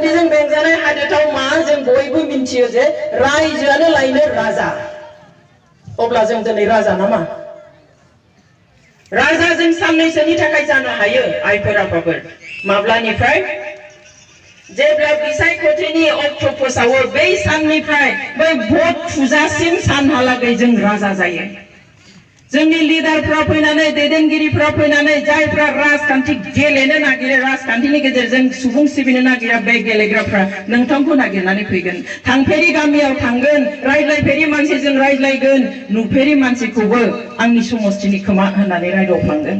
बेबादि जों बेंजानाय हादोराव मा जों बयबो मिन्थियो जे रायजोआनो लायनो राजा अब्ला जों दिनै राजा नामा राजा जों साननैसोनि थाखाय जानो हायो आइफोर आफाफोर माब्लानिफ्राय जेब्ला बिसायख'थिनि अक्ट' फोसावो बै साननिफ्राय बै भट थुजासिम सानहालागै जों राजा जायो जोंनि लिडारफ्रा फैनानै दैदेनगिरिफ्रा फैनानै जायफ्रा राजखान्थि गेलेनो नागिरो राजखान्थिनि गेजेरजों सुबुं सिबिनो नागिरा बे गेलेग्राफ्रा नोंथांखौ नागिरनानै फैगोन थांफेरि गामियाव थांगोन रायज्लायफेरि मानसिजों रायज्लायगोन नुफेरि मानसिखौबो आंनि समस्थिनि खोमा होननानै रायदावफ्लांगोन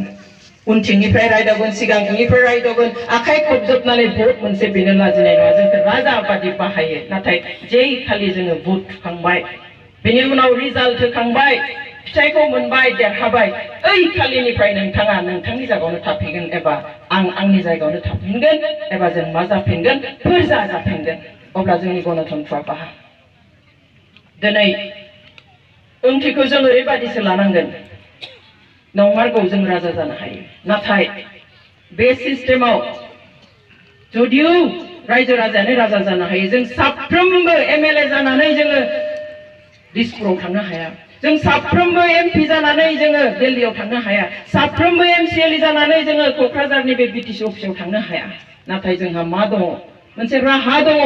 उनथिंनिफ्राय रायदावगोन सिगांथिंनिफ्राय रायदावगोन आखाइ खबजोबनानै भट मोनसे बेनो लाजिनाय नङा जोंखौ राजा बादि बाहायो नाथाय जै खालि जोङो भट थुखांबाय बेनि उनाव रिजाल्ट होखांबाय फिथाइखौ मोनबाय देरहाबाय ओइ खालिनिफ्राय नोंथाङा नोंथांनि जायगायावनो थाफिनगोन एबा आं आंनि जायगायावनो थाफिनगोन एबा जों मा जाफिनगोन फोरजा जाफिनगोन अब्ला जोंनि गणतन्त्रआ बाहा दिनै ओंथिखौ जों ओरैबादिसो लानांगोन नंमारगौ जों राजा जानो हायो नाथाय बे सिस्टेमाव जुदिও रायजो राजायानो राजा जानो हायो जों साफ्रोमबो एमएलए जानानै जोङो दिसपुराव थांनो हाया जों साफ्रोमबो एमपि जानानै जोङो दिल्लीयाव थांनो हाया साफ्रोमबो एमसिएल जानानै जोङो क'क्राझारनि बे बिटिसि अफिसाव थांनो हाया नाथाय जोंहा मा दङ मोनसे राहा दङ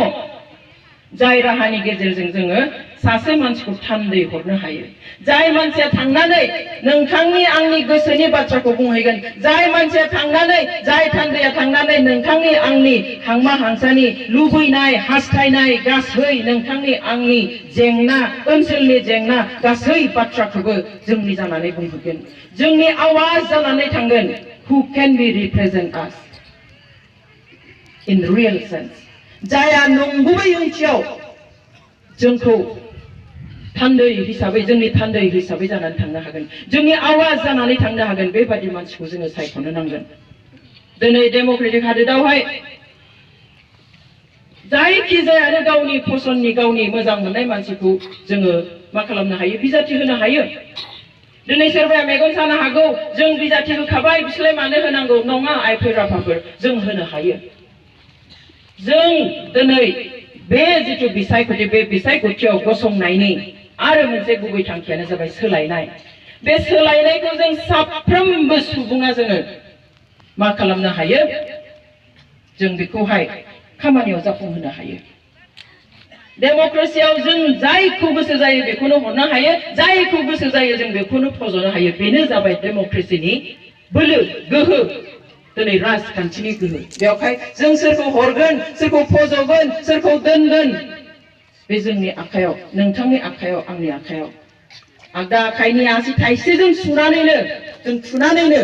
जाय राहानि गेजेरजों जोङो सासे मानसिखौ थान्दै हरनो हायो जाय मानसिया थांनानै नोंथांनि आंनि गोसोनि बाथ्राखौ बुंहैगोन जाय मानसिया थांनानै जाय थान्दैया थांनानै नोंथांनि आंनि हांमा हांसानि लुबैनाय हास्थायनाय गासै नोंथांनि आंनि जेंना ओनसोलनि जेंना गासै बाथ्राखौबो जोंनि जानानै बुंहैगोन जोंनि आवाज जानानै थांगोन who can be represent us in real sense जाया नंगुबै ओंथियाव जोंखौ थान्दै हिसाबै जोंनि थान्दै हिसाबै जानानै थांनो हागोन जोंनि आवाज जानानै थांनो हागोन बेबादि मानसिखौ जोङो सायख'नो नांगोन दिनै डेम'क्रेटिक हादोरावहाय जायखि जायानो गावनि फसननि गावनि मोजां मोननाय मानसिखौ जोङो मा खालामनो हायो बिजाथि होनो हायो दिनै सोरबाया मेगन सानो हागौ जों बिजाथि होखाबाय बिसोरलाय मानो होनांगौ नङा आइफोर आफाफोर जों होनो हायो जों दिनै बे जिथु बिसायख'थि बे बिसायख'थियाव गसंनायनि आरो मोनसे गुबै थांखियानो जाबाय सोलायनाय बे सोलायनायखौ जों साफ्रोमबो सुबुङा जोङो मा खालामनो हायो जों बेखौहाय खामानियाव जाफुंहोनो हायो डेम'क्रेसियाव जों जायखौ गोसो जायो बेखौनो हरनो हायो जायखौ गोसो जायो जों बेखौनो फज'नो हायो बेनो जाबाय डेम'क्रेसिनि बोलो गोहो दिनै राजखान्थिनि गोहो बेवहाय जों सोरखौ हरगोन सोरखौ फज'गोन सोरखौ दोनगोन बे जोंनि आखायाव नोंथांनि आखायाव आंनि आखायाव आगदा आखाइनि आसि थाइसेजों सुनानैनो जों थुनानैनो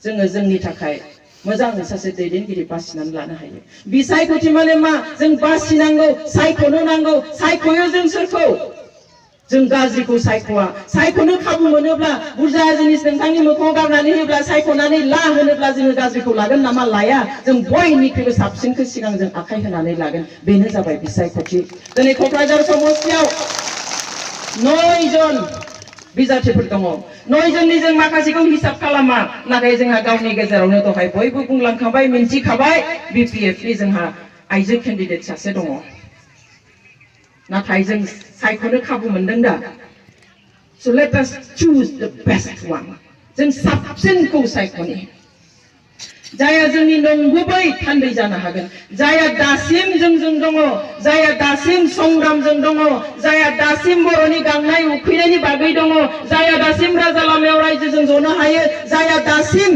जोङो जोंनि थाखाय मोजां सासे दैदेनगिरि बासिनानै लानो हायो बिसायख'थि माने मा जों बासिनांगौ सायख'नो नांगौ सायख'यो जों सोरखौ जों गाज्रिखौ सायख'वा सायख'नो खाबु मोनोब्ला बुरजा जिनिस नोंथांनि मोखाङाव गारनानै होयोब्ला सायख'नानै ला होनोब्ला जोङो गाज्रिखौ लागोन नामा लाया जों बयनिख्रुइबो साबसिनखौ सिगां जों आखाइ होनानै लागोन बेनो जाबाय बिसायख'थि दिनै क'क्राझार समस्तियाव 9 जन बिजाथिफोर दङ 9 जननि जों माखासेखौ हिसाब खालामा नाथाय जोंहा गावनि गेजेरावनो दहाय बयबो बुंलांखाबाय मिन्थिखाबाय बिपिएफनि जोंहा आइजो केन्डिडेट सासे दङ नाथाय जों सायख'नो खाबु मोनदों दा so let us choose the best one जों साबसिनखौ सायख'नि जाया जोंनि नंगुबै थान्दै जानो हागोन जाया दासिम जोंजों दङ जाया दासिम संग्रामजों दङ जाया दासिम बर'नि गांनाय उखैनायनि बागै दङ जाया दासिम राजा लामायाव रायजोजों जनो हायो जाया दासिम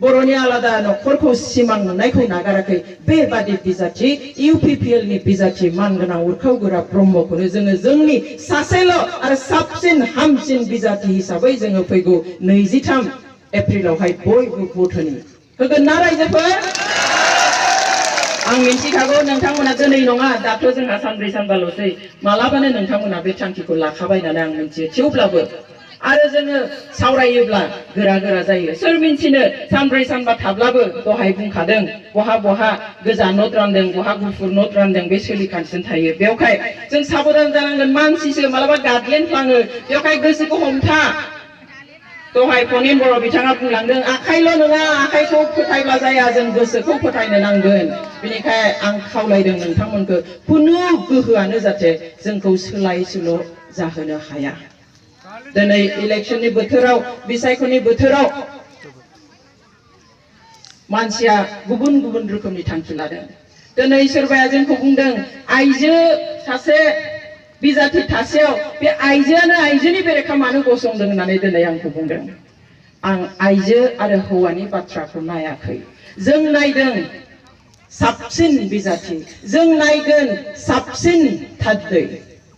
बर'नि आलादा न'खरखौ सिमां नुनायखौ नागाराखै बेबादि बिजाथि इउपिपिएलनि बिजाथि मानगोनां उरखावगोरा ब्रह्मखौनो जोङो जोंनि सासेल' आरो साबसिन हामसिन बिजाथि हिसाबै जोङो फैगौ 23 एप्रिलावहाय बयबो भट होगोन ना रायजोफोर आं मिन्थिखागौ नोंथांमोना दिनै नङा दाथ' जोंहा सानब्रै सानबाल'सै मालाबानो नोंथांमोना बे थांखिखौ लाखाबाय होननानै आं मिन्थियो थेवब्लाबो आरो जोङो सावरायोब्ला गोरा गोरा जायो सोर मिन्थिनो सानब्रै सानबा थाब्लाबो दहाय बुंखादों बहा बहा गोजा नोट रानदों बहा गुफुर नोट रानदों बे सोलिगासिनो थायो बेवहाय जों साबधान जानांगोन मानसिसो मालाबा गादलेनफ्लाङो बेवहाय गोसोखौ हमथा दहाय पनिन बर' बिथाङा बुंलांदों आखाइल' नङा आखाइखौ फोथायब्ला जाया जों गोसोखौ फोथायनो नांगोन बेनिखाय आं खावलायदों नोंथांमोनखौ खुनु गोहोआनो जाहाथे जोंखौ सोलाय सोल' जाहोनो हाया दिनै इलेक्शननि बोथोराव बिसायख'नि बोथोराव मानसिया गुबुन गुबुन रोखोमनि थांखि लादों दिनै सोरबाया जोंखौ बुंदों आइजो सासे बिजाथि थासेयाव बे आइजोआनो आइजोनि बेरेखा मानो गसंदों होननानै दिनै आंखौ बुंदों आं आइजो आरो हौवानि बाथ्राखौ नायाखै जों नायदों साबसिन बिजाथि जों नायगोन साबसिन थादै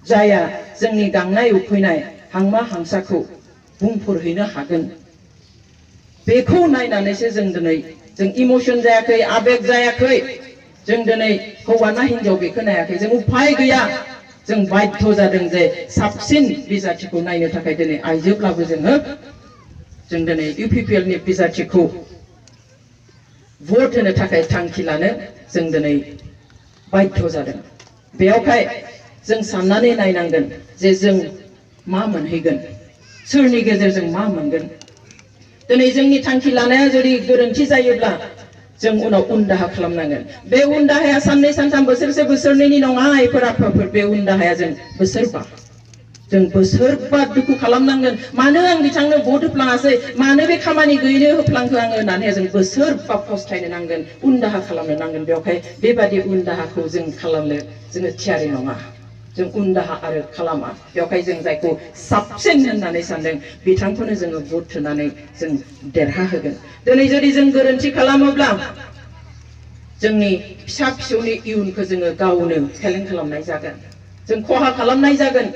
जाया जोंनि गांनाय उखैनाय हांमा हांसाखौ बुंफोरहैनो हागोन बेखौ नायनानैसो जों दिनै जों इमोशन जायाखै आबेग जायाखै जों दिनै हौवा ना हिनजाव बेखौ नायाखै जों उपाय गैया जों बाध्य जादों जे साबसिन बिजाथिखौ नायनो थाखाय दिनै आइजोब्लाबो जों दिनै UPPL नि बिजाथिखौ भोट होनो थाखाय थांखि लानो जों दिनै बाध्य जादों बेयावहाय जों साननानै नायनांगोन जे जों मा मोनहैगोन सोरनि गेजेरजों मा मोनगोन दिनै जोंनि थांखि लानाया जुदि गोरोन्थि जायोब्ला जों उनाव उनदाहा खालामनांगोन बे उनदाहाया साननै सानथाम बोसोरसे बोसोरनैनि नङा आइफोर आफाफोर बे उनदाहाया जों बोसोरबा दुखु खालामनांगोन मानो आं बिथांनो भोट होफ्लाङासै मानो बे खामानि गैयैनो होफ्लांखो आङो होननानै जों बोसोरबा फस्थायनो नांगोन उनदाहा खालामनो नांगोन बेवहाय बेबादि उनदाहाखौ जों खालामनो जोङो थियारि नङा जों उनदाहा आरो खालामा बेवहाय जों जायखौ साबसिन होननानै सानदों बिथांखौनो जोङो भोट होनानै जों देरहाहोगोन दिनै जुदि जों गोरोन्थि खालामोब्ला जोंनि फिसा फिसौनि इयुनखौ जोङो गावनो फेलें खालामनाय जागोन जों खहा खालामनाय जागोन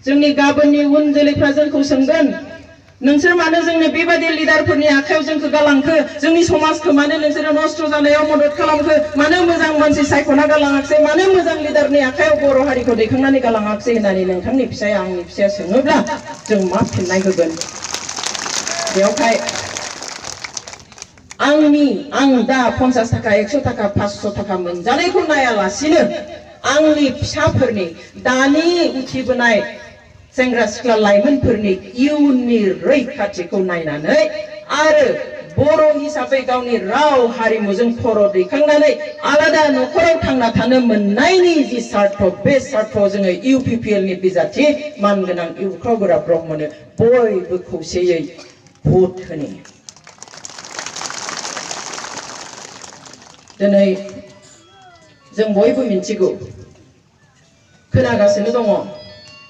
जोंनि गाबोननि उन जोलैफ्रा जोंखौ सोंगोन नोंसोर मानो जोंनो बेबादि लिडारफोरनि आखायाव जोंखौ गालांखो जोंनि समाजखौ मानो नोंसोरो नस्थ' जानायाव मदद खालामखो मानो मोजां मानसि सायख'ना गालाङाखै मानो मोजां लिडारनि आखायाव बर' हारिखौ दैखांनानै गालाङाखै होननानै नोंथांनि फिसाया आंनि फिसाया सोङोब्ला जों मा फिननाय होगोन बेवहाय आं दा 50 थाखा 100 थाखा 500 थाखा मोनजानायखौ नायालासिनो आंनि फिसाफोरनि दानि उथिबोनाय सेंग्रा सिख्ला लाइमोनफोरनि इयुननि रैखाथिखौ नायनानै आरो बर' हिसाबै गावनि राव हारिमुजों खर' दैखांनानै आलादा न'खराव थांना थानो मोननायनि जि सार्थ बे सार्थआव जोङो UPPL नि बिजाथि मानगोनां इउख्रावगोरा ब्रह्मनो बयबो खौसेयै भोट होनि दिनै जों बयबो मिन्थिगौ खोनागासिनो दङ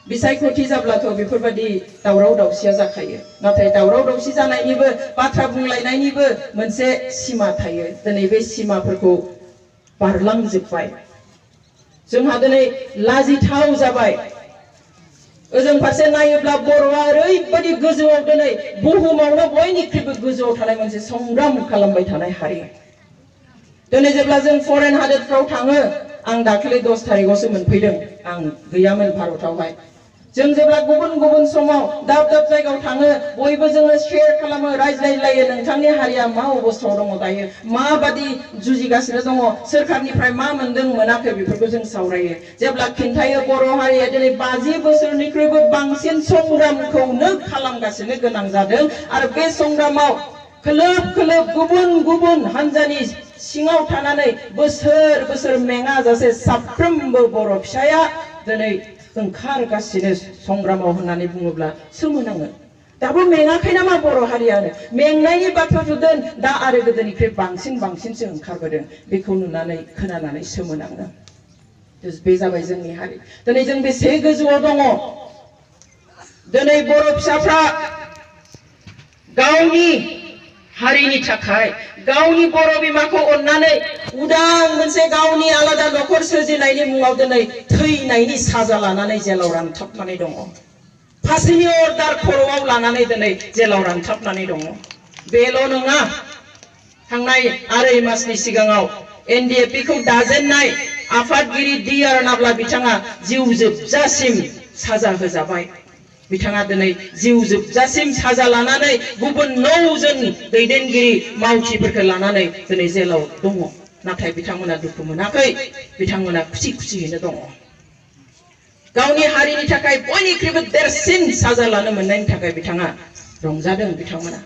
बिसायख'थि जाब्लाथ' बेफोरबायदि दावराव दावसिया जाखायो नाथाय दावराव दावसि जानायनिबो बाथ्रा बुंलायनायनिबो मोनसे सिमा थायो दिनै बे सिमाफोरखौ बारलांजोबबाय जोंहा दिनै लाजिथाव जाबाय ओजों फारसे नायोब्ला बर'आ ओरैबायदि गोजौआव दिनै बुहुमावनो बयनिख्रुइबो गोजौआव थानाय मोनसे संग्राम खालामबाय थानाय हारि दिनै जेब्ला जों फरेन हादोरफ्राव थाङो आं दाखालि 10 तारिखआवसो मोनफैदों आं गैयामोन भारतावहाय जों जेब्ला गुबुन गुबुन समाव दाब दाब जायगायाव थाङो बयबो जोङो शेयार खालामो रायज्लायलायो नोंथांनि हारिया मा अबस्थायाव दङ दायो माबादि जुजिगासिनो दङ सोरखारनिफ्राय मा मोनदों मोनाखै बेफोरखौ जों सावरायो जेब्ला खिन्थायो बर' हारिया दिनै 50 बोसोरनिख्रुइबो बांसिन संग्रामखौनो खालामगासिनो गोनां जादों आरो बे संग्रामाव खोलोब खोलोब गुबुन गुबुन हान्जानि सिङाव थानानै बोसोर बोसोर मेङा जासे साफ्रोमबो बर' फिसाया दिनै ओंखारगासिनो संग्रामाव होननानै बुङोब्ला सोमोनाङो दाबो मेङाखै नामा बर' हारियानो मेंनायनि बाथ्राखौ दोन दा आरो गोदोनिख्रुइ बांसिनसो ओंखारबोदों बेखौ नुनानै खोनानानै सोमोनाङो बे जाबाय जोंनि हारि दिनै जों बेसे गोजौआव दङ दिनै बर' फिसाफ्रा गावनि हारिनि थाखाय गावनि बर' बिमाखौ अननानै उदां मोनसे गावनि आलादा न'खर सोरजिनायनि मुङाव दिनै थैनायनि साजा लानानै जेलाव रानथाबनानै दङ फासिनि अर्डार खर'आव लानानै दिनै जेलाव रानथाबनानै दङ बेल' नङा थांनाय आरै मासनि सिगाङाव NDFB खौ दाजेननाय आफादगिरि D.R. नाब्ला बिथाङा जिउ जोबजासिम साजा होजाबाय बिथाङा दिनै जिउ जोबजासिम साजा लानानै गुबुन 9 जन दैदेनगिरि मावथिफोरखौ लानानै दिनै जेलाव दङ नाथाय बिथांमोना दुखु मोनाखै बिथांमोना खुसि खुसियैनो दङ गावनि हारिनि थाखाय बयनिख्रुइबो देरसिन साजा लानो मोननायनि थाखाय बिथाङा रंजादों बिथांमोना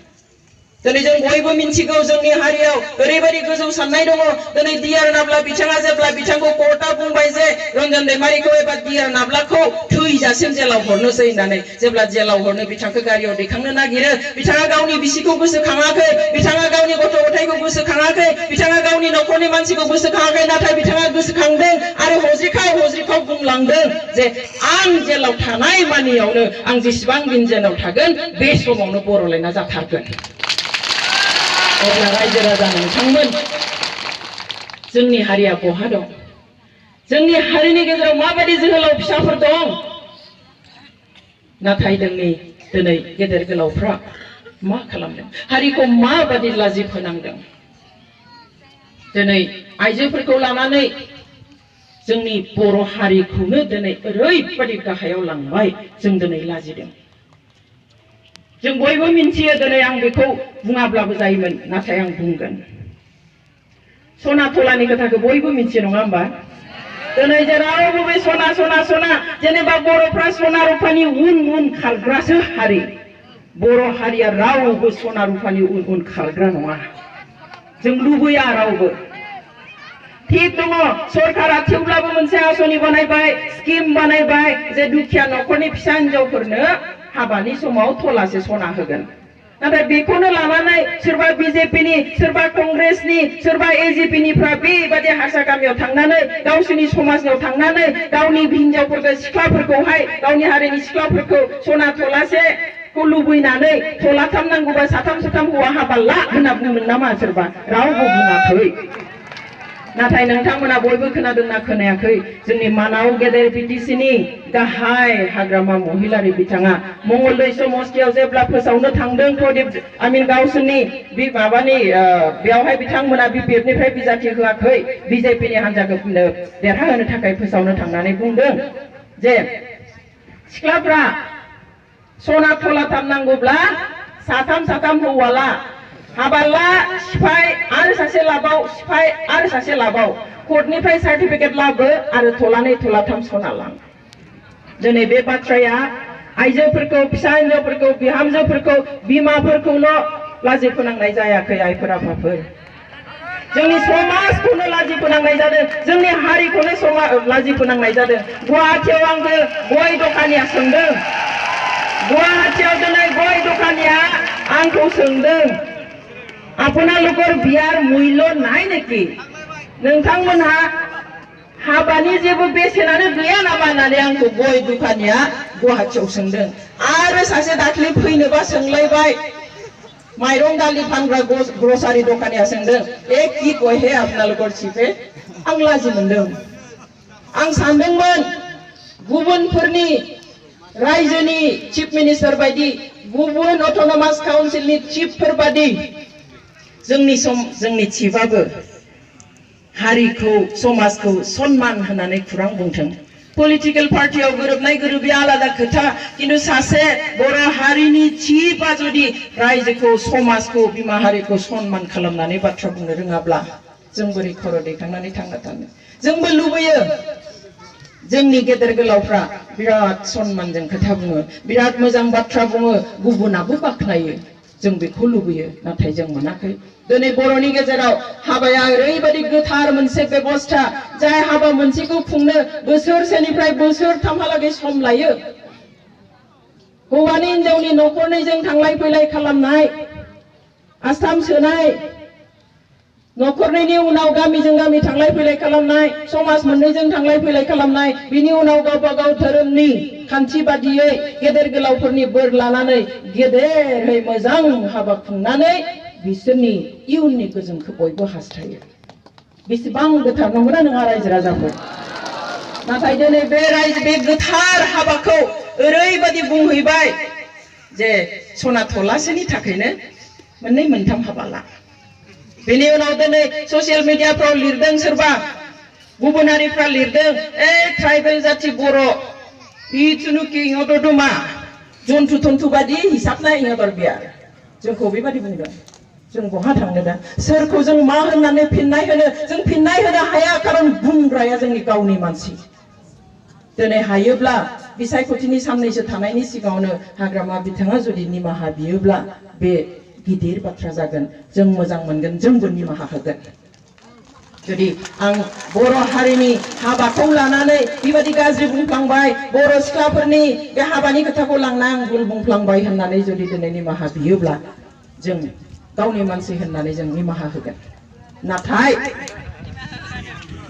दिनै जों बयबो मिन्थिगौ जोंनि हारियाव ओरैबायदि गोजौ साननाय दङ दिनै डिआर नाब्ला बिथाङा जेब्ला बिथांखौ कर्टआ बुंबाय जे रन्जन दैमारिखौ एबा डिआर नाब्लाखौ थैजासिम जेलाव हरनोसै होननानै जेब्ला जेलाव हरनो बिथांखौ गारियाव दैखांनो नागिरो बिथाङा गावनि बिसिखौ गोसोखाङाखै बिथाङा गावनि गथ' गथायखौ गोसोखाङाखै बिथाङा गावनि न'खरनि मानसिखौ गोसोखाङाखै नाथाय बिथाङा गोसोखांदों आरो हज्रिखाव बुंलांदों जे आं जेलाव थानाय मानियावनो आं जेसेबां दिन जेलाव थागोन बे समावनो बर'लेण्डआ जाथारगोन अब्ला रायजो राजा नोंथांमोन जोंनि हारिया बहा दं जोंनि हारिनि गेजेराव माबायदि जोहोलाव फिसाफोर दं नाथाय दिनै गेदेर गोलावफ्रा मा खालामदों हारिखौ माबायदि लाजि फोनांदों दिनै आइजोफोरखौ लानानै जोंनि बर' हारिखौनो दिनै ओरैबायदि गाहायाव लांबाय जों दिनै लाजिदों जों बयबो मिन्थियो दिनै आं बेखौ बुङाब्लाबो जायोमोन नाथाय आं बुंगोन सना थलानि खोथाखौ बयबो मिन्थियो नङा होमबा दिनै जेरावबो बे सना जेनेबा बर'फ्रा सना रुफानि उन खारग्रासो हारि बर' हारिया रावबो सना रुफानि उन खारग्रा नङा जों लुबैया रावबो ठीक दङ सरकारा थेवब्लाबो मोनसे आसनि बानायबाय स्किम बानायबाय जे दुखिया न'खरनि फिसा हिनजावफोरनो हाबानि समाव थलासे सना होगोन नाथाय बेखौनो लानानै सोरबा बिजेपिनि सोरबा कंग्रेसनि सोरबा एजिपिनिफ्रा बेबायदि हारसा गामियाव थांनानै गावसोरनि समाजयाव थांनानै गावनि हिनजावफोरखौ सिख्लाफोरखौहाय गावनि हारिनि सिख्लाफोरखौ सना थलासेखौ लुबैनानै थलाथाम नांगौबा साथाम हौवा हाबा ला होनना बुंदों नामा सोरबा रावबो बुङाखै नाथाय नोंथांमोना बयबो खोनादोंना खोनायाखै जोंनि मानाव गेदेर बिटिसिनि गाहाय हाग्रामा महिलारि बिथाङा मंगलदै समस्तियाव जेब्ला फोसावनो थांदों गावसोरनि बे माबानि बेयावहाय बिथांमोना बिपिएफनिफ्राय बिजाथि होआखै बिजेपिनि हान्जाखौ देरहाहोनो थाखाय फोसावनो थांनानै बुंदों जे सिख्लाफ्रा सना थलाथाम नांगौब्ला साथाम हौवाला हाबाला सिफाय आरो सासे लाबाव सिफाय आरो सासे लाबाव कोर्टनिफ्राय सार्टिफिकेट लाबो आरो थलानै थलाथाम सना लां दिनै बे बाथ्राया आइजोफोरखौ फिसा हिनजावफोरखौ बिहामजोफोरखौ बिमाफोरखौल' लाजि फोनांनाय जायाखै आइफोर आफाफोर जोंनि समाजखौनो लाजि फोनांनाय जादों जोंनि हारिखौनो लाजि फोनांनाय जादों गुवाहाटियाव आंबो गय दखानिया सोंदों गुवाहाटियाव दिनै गय दखानिया आंखौ सोंदों আপোনালোকৰ বিয়াৰ মূল্য নাই নেকি नोंथांमोनहा हाबानि जेबो बेसेनानो गैया नामा होननानै आंखौ गय दखानिया गुवाहाटियाव सोंदों आरो सासे दाख्लै फैनोबा सोंलायबाय माइरं दालि फानग्रा ग्रसारि दखानिया सोंदों कि गय हे আপোনালোকৰ चिफे आं लाजि मोनदों आं सानदोंमोन गुबुनफोरनि रायजोनि चिफ मिनिस्टार बायदि गुबुन अट'नमास काउन्सिलनि चिफफोर बायदि जोंनि चिफआबो हारिखौ समाजखौ सन्मान होनानै खुरां बुंथों पलिटिकल पार्टियाव गोरोबनाय गोरोबिया आलादा खोथा किन्तु सासे बर' हारिनि चिफआ जुदि रायजोखौ समाजखौ बिमा हारिखौ सन्मान खालामनानै बाथ्रा बुंनो रोङाब्ला जों बोरै खर' दैखांनानै थांना थानो जोंबो लुबैयो जोंनि गेदेर गोलावफ्रा बिराद सन्मानजों खोथा बुङो बिराद मोजां बाथ्रा बुङो गुबुनाबो बाख्नायो जों बेखौ लुबैयो नाथाय जों मोनाखै दिनै बर'नि गेजेराव हाबाया ओरैबायदि गोथार मोनसे बेबस्था जाय हाबा मोनसेखौ खुंनो बोसोरसेनिफ्राय बोसोरथामहालागै सम लायो हौवानि हिनजावनि न'खरनैजों थांलाय फैलाय खालामनाय आसाम सोनाय न'खरनैनि उनाव गामिजों गामि थांलाय फैलाय खालामनाय समाज मोननैजों थांलाय फैलाय खालामनाय बिनि उनाव गावबा गाव धोरोमनि खान्थि बादियै गेदेर गोलावफोरनि बोर लानानै गेदेरै मोजां हाबा खुंनानै बिसोरनि इयुननि गोजोनखौ बयबो हास्थायो बेसेबां गोथार नंगौना नङा रायजो राजाफोर नाथाय दिनै बे गोथार हाबाखौ ओरैबायदि बुंहैबाय जे सना थलासेनि थाखायनो मोननै मोनथाम हाबा ला बेनि उनाव दिनै ससियेल मिडियाफ्राव लिरदों सोरबा गुबुन हारिफ्रा लिरदों ट्राइबेल जाति बर' इथुनुकि इङोदर दमा जन्थु थन्थु बादि हिसाब नाय इङोदर बिया जोंखौ बेबादि बुंदों जों बहा थांनो दा सोरखौ जों मा होननानै फिननाय होनो जों फिननाय होनो हाया खारन बुंग्राया जोंनि गावनि मानसि दिनै हायोब्ला बिसायख'थिनि साननैसो थानायनि सिगाङावनो हाग्रामा बिथाङा जुदि निमाहा बियोब्ला बे गिदिर बाथ्रा जागोन जों मोजां मोनगोन जोंबो निमाहा होगोन जुदि आं बर' हारिनि हाबाखौ लानानै बेबायदि गाज्रि बुंफ्लांबाय बर' सिख्लाफोरनि बे हाबानि खोथाखौ लांना आं भुल बुंफ्लांबाय होननानै जुदि दिनै निमाहा बियोब्ला जों गावनि मानसि होननानै जों निमाहा होगोन नाथाय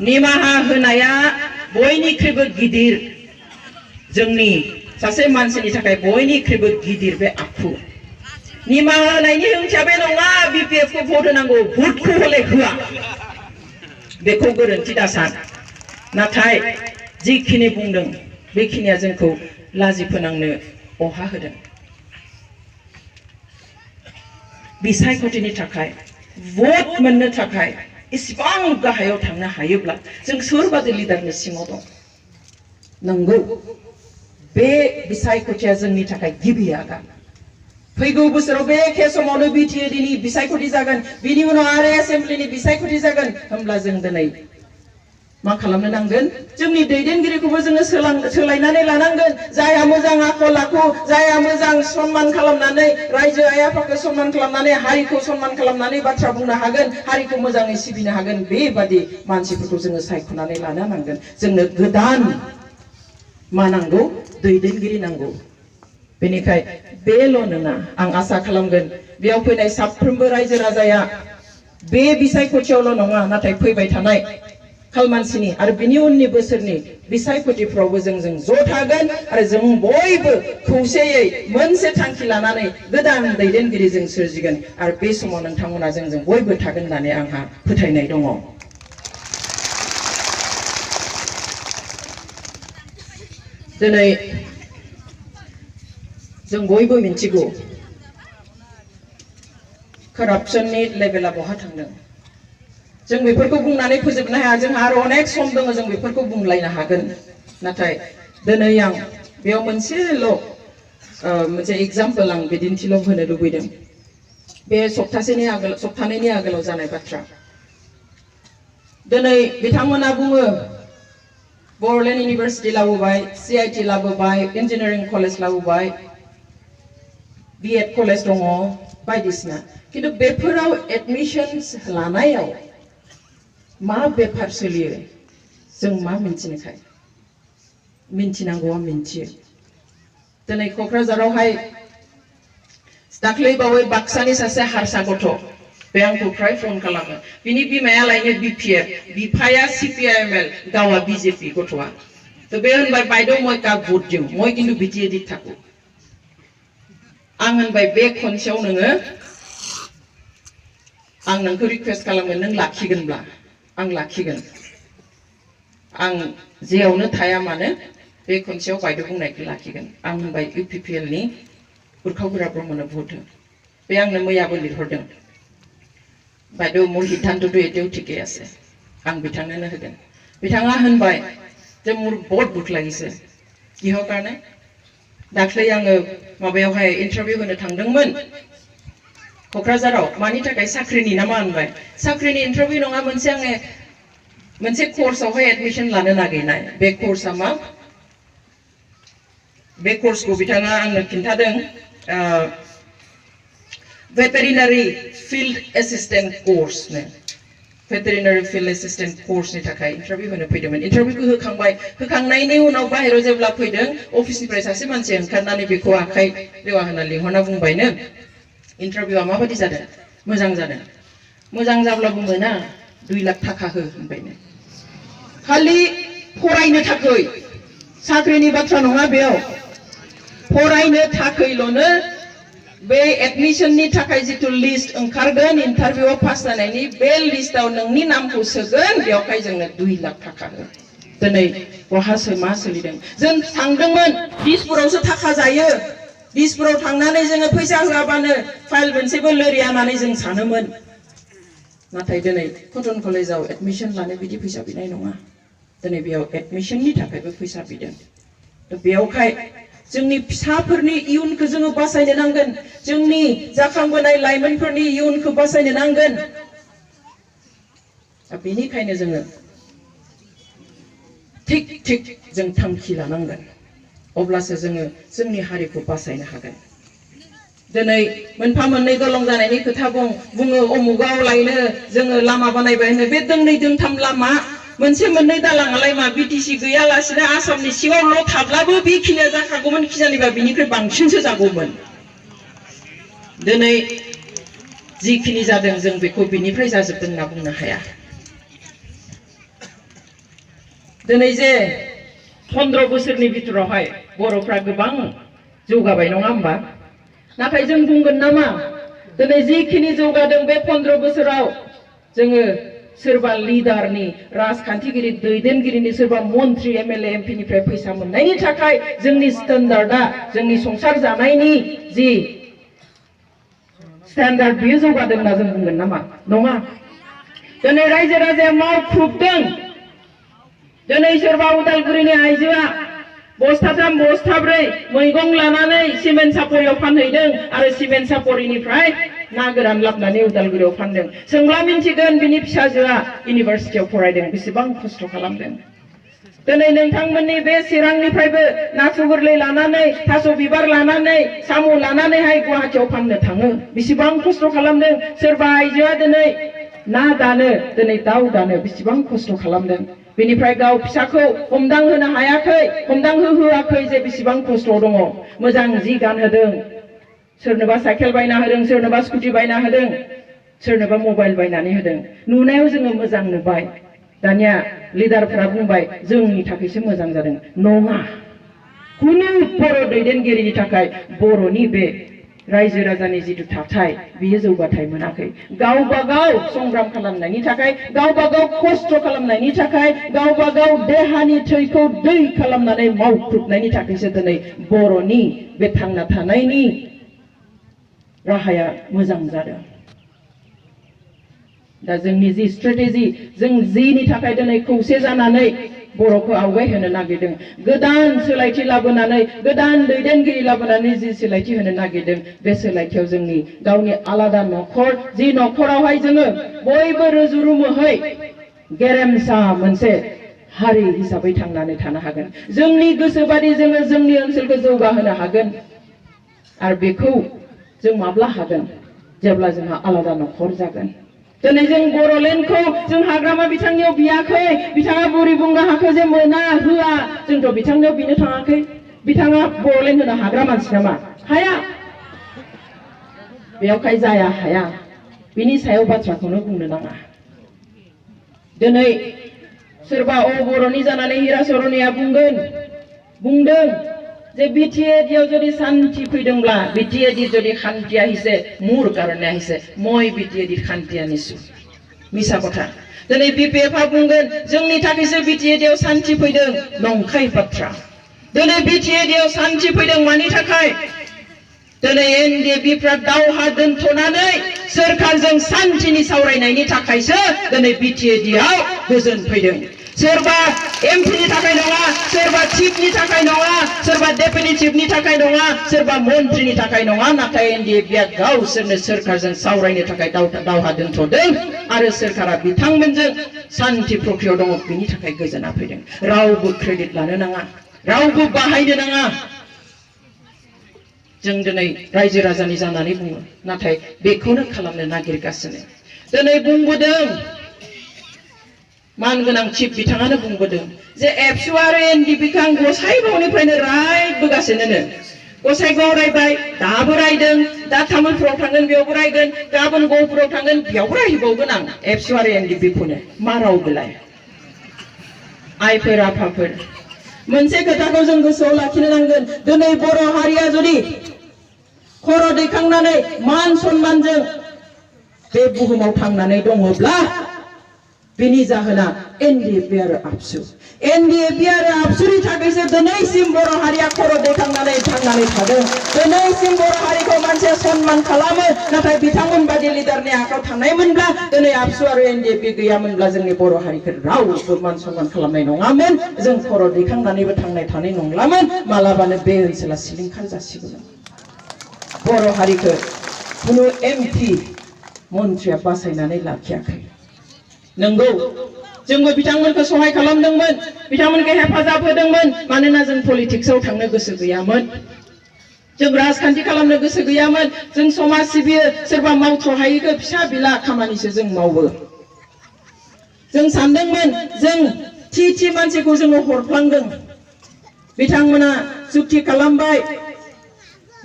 निमाहा होनाया बयनिख्रुइबो गिदिर जोंनि सासे मानसिनि थाखाय बयनिख्रुइबो गिदिर बे आखु निमाहा होनायनि ओंथिया बे नङा बिपिएफ को भट होनांगौ भटखौ हले होआ बेखौ गोरोन्थि दासान नाथाय जिखिनि बुंदों बेखिनिया जोंखौ लाजि फोनांनो अहा होदों बिसायख'थिनि थाखाय भट मोननो थाखाय इसेबां गाहायाव थांनो हायोब्ला जों सोरबादि लिडारनि सिङाव दं नंगौ बे बिसायख'थिया जोंनि थाखाय गिबि आगान फैगौ बोसोराव बे एखे समावनो बिटिएडिनि बिसायख'थि जागोन बिनि उनाव आरो एसेम्ब्लिनि बिसायख'थि जागोन होमब्ला जों दिनै मा खालामनो नांगोन जोंनि दैदेनगिरिखौबो जोङो सोलायनानै लानांगोन जायहा मोजां आखल आखु जायहा मोजां सन्मान खालामनानै रायजो आइ आफाखौ सन्मान खालामनानै हारिखौ सन्मान खालामनानै बाथ्रा बुंनो हागोन हारिखौ मोजाङै सिबिनो हागोन बेबादि मानसिफोरखौ जोङो सायख'नानै लानो नांगोन जोंनो गोदान मा नांगौ दैदेनगिरि नांगौ बेनिखाय बेल' नङा आं आसा खालामगोन बेयाव फैनाय साफ्रोमबो रायजो राजाया बे बिसायख'थियावल' नङा नाथाय फैबाय थानाय खालमानसिनि आरो बिनि उननि बोसोरनि बिसायख'थिफ्रावबो जों ज' थागोन आरो जों बयबो खौसेयै मोनसे थांखि लानानै गोदान दैदेनगिरि जों सोरजिगोन आरो बे समाव नोंथांमोना जों बयबो थागोन होननानै आंहा फोथायनाय दङ दिनै जों बयबो मिथिगौ करापसननि लेभेला बहा थांदों जों बेफोरखौ बुंनानै फोजोबनो हाया जोंहा आरो अनेक सम दङ जों बेफोरखौ बुंलायनो हागोन नाथाय दिनै आं बेयाव मोनसे एग्जाम्पल आं बिदिन्थिल' होनो लुबैदों बे सप्तानैनि आगोलाव जानाय बाथ्रा दिनै बिथांमोना बुङो बर'लेण्ड इउनिभार्सिटि लाबोबाय CIT लाबोबाय इन्जिनियारिं कलेज लाबोबाय B.Ed कलेज दङ बायदिसिना किन्तु बेफोराव एडमिशन्स लानायाव मा बेफार सोलियो जों मा मिन्थिनोखाय मिन्थिनांगौआ मिन्थियो दिनै क'क्राझारावहाय दाख्लै बावै बाक्सानि सासे हारसा गथ' बे आंखौ फ्राय फन खालामो बिनि बिमाया लायनो BPF बिफाया CPIML गावा BJP गथ'आ तो बे होनबाय बायद' মই काक भट दिउ মই किन्तु BTAD थाखो आं होनबाय बे खनसेयाव नोङो आं नोंखौ रिक्वेस्ट खालामगोन नों लाखिगोनब्ला आं लाखिगोन आं जेयावनो थाया मानो बे खनसेयाव बायद' बुंनायखौ लाखिगोन आं होनबाय UPPL नि उरखावगोरा ब्रह्मनो भट हो बे आंनो मैयाबो लिरहरदों बायद' मोर सिद्धान्तটো एতিয়াও ঠিকেই আছে आं बिथांनोनो होगोन बिथाङा होनबाय जे मोर बहुत दुख লাগিছে किहर कारणे दाख्लै आङो माबायावहाय इन्टारभिउ होनो थांदोंमोन क'क्राझाराव मानि थाखाय साख्रिनि नामा होनबाय साख्रिनि इन्टारभिउ नङा मोनसे कर्सआवहाय एडमिशन लानो नागिरनाय बे कर्सआ मा बे कर्सखौ बिथाङा आंनो खिन्थादों भेटेरिनारि फिल्ड एसिस्टेंट कर्सनो भेटेरिनारि फिल्ड एसिस्टेंट कर्सनि थाखाय इन्टारभिउ होनो फैदोंमोन इन्टारभिउखौ होखांनायनि उनाव बाहेराव जेब्ला फैदों अफिसनिफ्राय सासे मानसि ओंखारनानै बेखौ आखाइ लेवा होना लिंहरना बुंबायनो इन्टारभिउआ माबायदि जादों मोजां जाब्लाबो मोना 2 लाख थाखा हो होनबायनो खालि फरायनो थाखाय साख्रिनि बाथ्रा नङा बेयाव फरायनो थाखायल'नो बे एडमिशननि थाखाय जितु लिस्ट ओंखारगोन इन्टारभिउआव पास जानायनि बे लिस्टआव नोंनि नामखौ सोगोन बेयावहाय जोंनो 2 लाख थाखा हो दिनै बहासो मा सोलिदों जों थांदोंमोन दिसपुरावसो थाखा जायो दिसपुराव थांनानै जोङो फैसा होआबानो फाइल मोनसेबो लोरिया होननानै जों सानोमोन नाथाय दिनै कटन कलेजाव एडमिशन लानो बिदि फैसा बिनाय नङा दिनै बेयाव एडमिशननि थाखायबो फैसा बिदों बेयावहाय जोंनि फिसाफोरनि इयुनखौ जोङो बासायनो नांगोन जोंनि जाखांबोनाय लाइमोनफोरनि इयुनखौ बासायनो नांगोन बेनिखायनो जोङो थिक जों थांखि लानांगोन अब्लासो जोङो जोंनि हारिखौ बासायनो हागोन। दिनै मोनफा मोननै दलं जानायनि खोथा बुङो अमुगाव लायनो जोङो लामा बानायबाय होनो बे दोंनै दोंथाम लामा मोनसे मोननै दालाङालाय मा बिटिसि गैयालासिनो आसामनि सिङावल' थाब्लाबो बेखिनिया जाखागौमोन खिजानिबा बिनिख्रुइ बांसिनसो जागौमोन। दिनै जिखिनि जादों जों बेखौ बिनिफ्राय जाजोबदों होनना बुंनो हाया। दिनै जे 15 बोसोरनि भितरावहाय बर'फ्रा गोबां जौगाबाय नङा होमबा? नाथाय जों बुंगोन नामा दिनै जिखिनि जौगादों बे 15 बोसोराव जोङो सोरबा लिडारनि राजखान्थिगिरि दैदेनगिरिनि सोरबा मन्त्रि एमएलए एमपिनिफ्राय फैसा मोननायनि थाखाय जोंनि स्टेन्डार्डआ जोंनि संसार जानायनि जि स्टेन्डार्ड बियो जौगादों होनना जों बुंगोन नामा? नङा। दिनै रायजो राजाया मावख्रुबदों। दिनै सोरबा उदालगुरिनि आइजोआ बस्थाथाम बस्थाब्रै मैगं लानानै सिमेन्ट सापरियाव फानहैदों आरो सिमेन्ट सापरिनिफ्राय ना गोरान लाबोनानै उदालगुरियाव फानदों। सोंब्ला मिन्थिगोन बिनि फिसाजोआ इउनिभार्सिटियाव फरायदों, बेसेबां खस्थ' खालामदों। दिनै नोंथांमोननि बे चिरांनिफ्रायबो नाथुर गोरलै लानानै थास' बिबार लानानै साम' लानानैहाय गुवाहाटियाव फाननो थाङो, बेसेबां खस्थ' खालामदों। सोरबा आइजोआ दिनै ना दानो, दिनै दाउ दानो, बेसेबां खस्थ' खालामदों। बेनिफ्राय गाव फिसाखौ हमदांहोनो हायाखै, हमदांहोआखै जे बेसेबां खस्थ' दङ। मोजां जि गानहोदों, सोरनोबा साइकेल बायना होदों, सोरनोबा स्कुटि बायना होदों, सोरनोबा मबाइल बायनानै होदों। नुनायाव जोङो मोजां नुबाय। दानिया लिडारफोरा बुंबाय जोंनि थाखायसो मोजां जादों। नङा, कुनु बर' दैदेनगिरिनि थाखाय बर'नि बे रायजो राजानि जिथु थाथाय बियो जौगाथाय मोनाखै। गावबा गाव संग्राम खालामनायनि थाखाय, गावबा गाव खस्थ' खालामनायनि थाखाय, गावबा गाव देहानि थैखौ दै खालामनानै मावख्रुबनायनि थाखायसो दिनै बर'नि बे थांना थानायनि राहाया मोजां जादों। दा जोंनि जि स्ट्रेटेजि, जों जिनि थाखाय दिनै खौसे जानानै बर'खौ आवगायहोनो नागिरदों, गोदान सोलायथि लाबोनानै, गोदान दैदेनगिरि लाबोनानै जि सोलायथि होनो नागिरदों, बे सोलायथियाव जोंनि गावनि आलादा न'खर, जि न'खरावहाय जोङो बयबो रुजुरुमुहै गेरेमसा मोनसे हारि हिसाबै थांनानै थानो हागोन। जोंनि गोसोबादि जोङो जोंनि ओनसोलखौ जौगाहोनो हागोन। आरो बेखौ जों माब्ला हागोन? जेब्ला जोंहा आलादा न'खर जागोन। दिनै जों बर'लेण्डखौ जों हाग्रामा बिथांनियाव बियाखै, बिथाङा बुरि बुंगाहाखौ जे मोना होआ, जोंथ' बिथांनियाव बिनो थाङाखै। बिथाङा बर'लेण्ड होनो हाग्रा मानसि नामा? हाया। बेयावखाय जाया, हाया, बिनि सायाव बाथ्राखौनो बुंनो नाङा। दिनै सोरबा बर'नि जानानै हिराचरनिया बुंदों जे बिटिएडियाव जुदि शान्ति फैदोंब्ला, बिटिएडि जुदि शान्ति আহিছে মোৰ কাৰণে আহিছে, মই बिटिएडि शान्ति आनिছো। मिसा কথা। दिनै बिपिएफआ बुंगोन जोंनि थाखायसो बिटिएडियाव शान्ति फैदों, नंखाय बाथ्रा। दिनै बिटिएडियाव शान्ति फैदों मानि थाखाय? दिनै एनडिएफबिफ्रा दावहा दोनथ'नानै सोरखारजों शान्तिनि सावरायनायनि थाखायसो दिनै बिटिएडियाव गोजोन फैदों। सोरबा एमपिनि थाखाय नङा, सोरबा चिफनि थाखाय नङा, सोरबा डेपुटि चिफनि थाखाय नङा, सोरबा मन्त्रिनि थाखाय नङा, नाथाय एनडिएफबिआ गावसोरनो सोरखारजों सावरायनो थाखाय दावहा दोनथ'दों आरो सोरखारा बिथांमोनजों शान्ति प्रक्रियायाव दङ, बिनि थाखाय गोजोना फैदों। रावबो क्रेडिट लानो नाङा, रावबो बाहायनो नाङा। जों दिनै रायजो राजानि जानानै बुङो, नाथाय बेखौनो खालामनो नागिरगासिनो। दिनै बुंबोदों मानगोनां चिफ बिथाङानो बुंबोदों जे एबसु आरो एनडिएफबिखौ आं गसाइगावनिफ्रायनो रायबोगासिनो। गसाइगावआव रायबाय, दाबो रायदों, दा तामुलपुराव थांगोन बेयावबो रायगोन, गाबोन गहपुराव थांगोन बेयावबो रायबावगोन आं एबसु आरो एनडिएफबिखौनो। मा राव बेलाय? आइफोर आफाफोर, मोनसे खोथाखौ जों गोसोआव लाखिनो नांगोन। दिनै बर' हारिया जुदि खर' दैखांनानै मान सन्मानजों बे बुहुमाव थांनानै दङब्ला बेनि जाहोना एनडिएफबि आरो आबसु। एनडिएफबि आरो आबसुनि थाखायसो दिनैसिम बर' हारिया खर' दैखांनानै थांनानै थादों। दिनैसिम बर' हारिखौ मानसिया सन्मान खालामो, नाथाय बिथांमोन बादि लिडारनि आखायाव थानायमोनब्ला दिनै आबसु आरो एनडिएफबि गैयामोनब्ला जोंनि बर' हारिखौ रावबो मान सन्मान खालामनाय नङामोन। जों खर' दैखांनानैबो थांनाय थानाय नंलामोन। मालाबानो बे ओनसोला सिलिंखार जासिगौमोन। बर' हारिखौ कुनु एमपि मन्त्रिया बासायनानै लाखियाखै। नंगौ जोंबो बिथांमोनखौ सहाय खालामदोंमोन बिथांमोनखौ हेफाजाब होदोंमोन मानोना जों पलिटिक्सआव थांनो गोसो गैयामोन जों राजखान्थि खालामनो गोसो गैयामोन जों समाज सिबियो सोरबा मावथ्र' हायैखौ फिसा बिला खामानिसो जों मावो जों सानदोंमोन जों थि मानसिखौ जोङो हरफ्लांदों बिथांमोना जुक्ति खालामबाय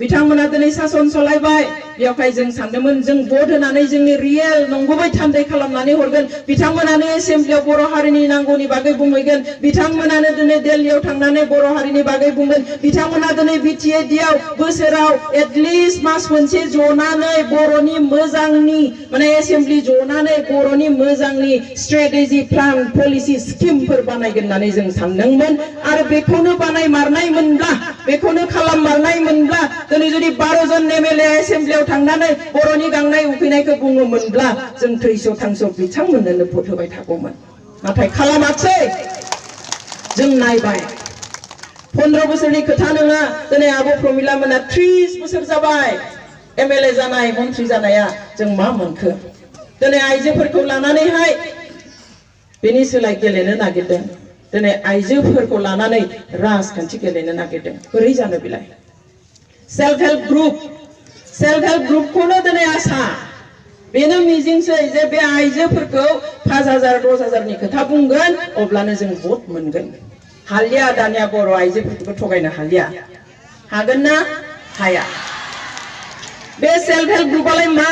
बिथांमोना दिनै सासन सलायबाय बेवहाय जों सानदोंमोन जों भट होनानै जोंनि रियेल नंगुबै थान्दै खालामनानै हरगोन बिथांमोनानो एसेम्ब्लियाव बर' हारिनि नांगौनि बागै बुंहैगोन बिथांमोनानो दिनै दिल्लीयाव थांनानै बर' हारिनि बागै बुंगोन बिथांमोना दिनै बिटिएडिआव बोसोराव एटलिस्ट मास मोनसे जनानै बर'नि मोजांनि माने एसेम्ब्लि जनानै बर'नि मोजांनि स्ट्रेटेजि प्लान पलिसि स्किमफोर बानायगोन होननानै जों सानदोंमोन आरो बेखौनो बानायमारनायमोनब्ला बेखौनो खालाममारनायमोनब्ला दिनै जुदि 12 जन एमएलए एसेम्ब्लियाव थांनानै बर'नि गांनाय उखैनायखौ बुङोमोनब्ला जों थैस' थांस' बिथांमोननो भट होबाय थागौमोन नाथाय खालामाखै जों नायबाय 15 बोसोरनि खोथा नङा दिनै आब' प्रमिला मोना 30 बोसोर जाबाय एमएलए जानाय मन्त्रि जानाया जों मा मोनखो दिनै आइजोफोरखौ लानानैहाय बेनि सोलाय गेलेनो नागिरदों दिनै आइजोफोरखौ लानानै राजखान्थि गेलेनो नागिरदों बोरै जानो बिलाय सेल्फ हेल्प ग्रुपखौनो दिनै आसा बेनो मिजिंसै जे बे आइजोफोरखौ 5,000 10,000नि खोथा बुंगोन अब्लानो जों भट मोनगोन हालिया दानिया बर' आइजोफोरखौ थगायनो हालिया हागोन ना हाया बे सेल्फ हेल्प ग्रुपआलाय मा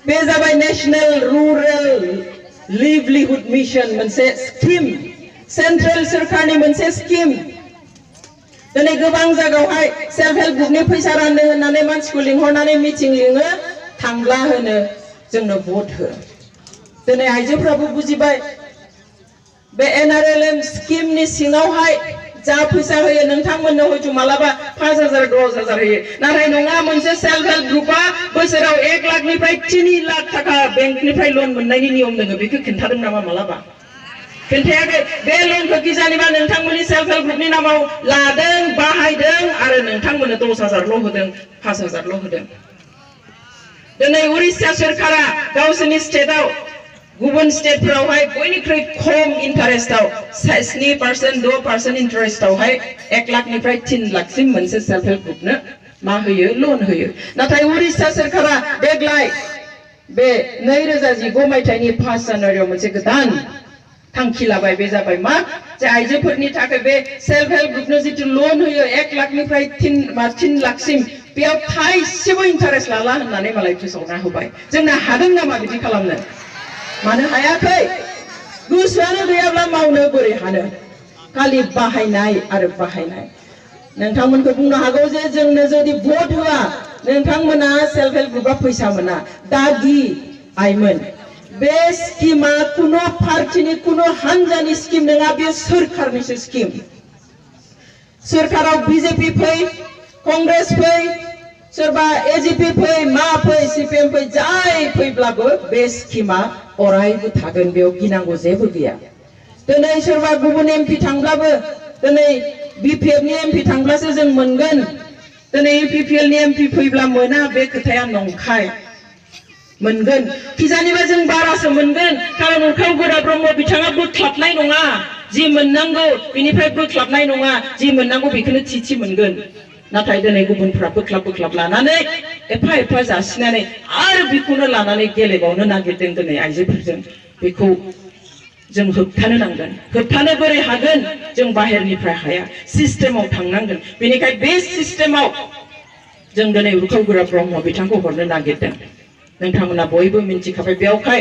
बे जाबाय नेशनेल रुरेल लिवलिहुड मिशन मोनसे स्किम सेंट्रेल सरकारनि मोनसे स्किम दिनै गोबां जायगायावहाय सेल्फ हेल्प ग्रुपनि फैसा राननो होननानै मानसिखौ लिंहरनानै मिटिं लिङो थांब्ला होनो जोंनो भट हो दिनै आइजोफ्राबो बुजिबाय बे एनआरएलएम स्किमनि सिङावहाय जा फैसा होयो नोंथांमोननो हयथ' मालाबा 5,000 10,000 होयो नाथाय नङा मोनसे सेल्फ हेल्प ग्रुपआ बोसोराव 1 लाखनिफ्राय 3 लाख थाखा बेंकनिफ्राय लन मोननायनि नियम दङ बेखौ खिन्थादों नामा मालाबा खिन्थायाखै बे लनखौ गिजानिबा नोंथांमोननि सेल्फ हेल्प ग्रुपनि नामाव लादों बाहायदों आरो नोंथांमोननो 10,000ल' होदों 5,000ल' होदों दिनै उरिष्या सरकारा गावसोरनि स्टेटआव गुबुन स्टेटफोरावहाय बयनिख्रुइ खम इन्टारेस्टआव 7% 6% इन्टारेस्टआवहाय 1 लाखनिफ्राय 3 लाखसिम मोनसे सेल्फ हेल्प ग्रुपनो मा होयो लन होयो नाथाय उरिष्या सरकारा देग्लाय बे 2015 मायथाइनि 5 जानुवारियाव मोनसे गोदान थांखि लाबाय बे जाबाय मा जे आइजोफोरनि थाखाय बे सेल्फ हेल्प ग्रुपनो जितु लन होयो 1 लाखनिफ्राय 3 लाखसिम बेयाव थाइसेबो इन्टारेस्ट लाला होननानै मालाय फोसावना होबाय जोंना हादों नामा बिदि खालामनो मानो हायाखै गोसोआनो गैयाब्ला मावनो बोरै हानो खालि बाहायनाय आरो बाहायनाय नोंथांमोनखौ बुंनो हागौ जे जोंनो जुदि भट होआ नोंथांमोना सेल्फ हेल्प ग्रुपआ फैसा मोना दागि आइमोन बे स्किमा कुनो पार्टीनि कुनो हानजानि स्किम नङा बे सरकारनिसो स्किम सरकाराव बीजेपी फै कांग्रेस फै सोरबा एजीपी फै मा फै सीपीएम फै जाय फैब्लाबो बे स्किमा अरायबो थागोन बेयाव गिनांगौ जेबो गैया दिनै सोरबा गुबुन एमपी थांब्लाबो दिनै बीपीएफनि एमपी थांब्लासो जों मोनगोन दिनै यूपीपीएलनि एमपी फैब्ला मोना बे खोथाया नंखाय मोनगोन खिजानिबा जों बारासो मोनगोन खारन उरखाव गोरा ब्रह्म बिथाङा बोख्लाबनाय नङा जि मोननांगौ बिनिफ्राय बोख्लाबनाय नङा जि मोननांगौ बेखौनो थि मोनगोन नाथाय दिनै गुबुनफ्रा बोख्लाब लानानै एफा जासिनानै आरो बेखौनो लानानै गेलेबावनो नागिरदों दिनै आइजोफोरजों बेखौ जों होबथानो नांगोन होबथानो बोरै हागोन जों बाहेरनिफ्राय हाया सिस्टेमाव थांनांगोन बेनिखाय बे सिस्टेमाव जों दिनै उरखाव गोरा ब्रह्म बिथांखौ हरनो नागिरदों नोंथांमोना बयबो मिन्थिखाबाय बेवहाय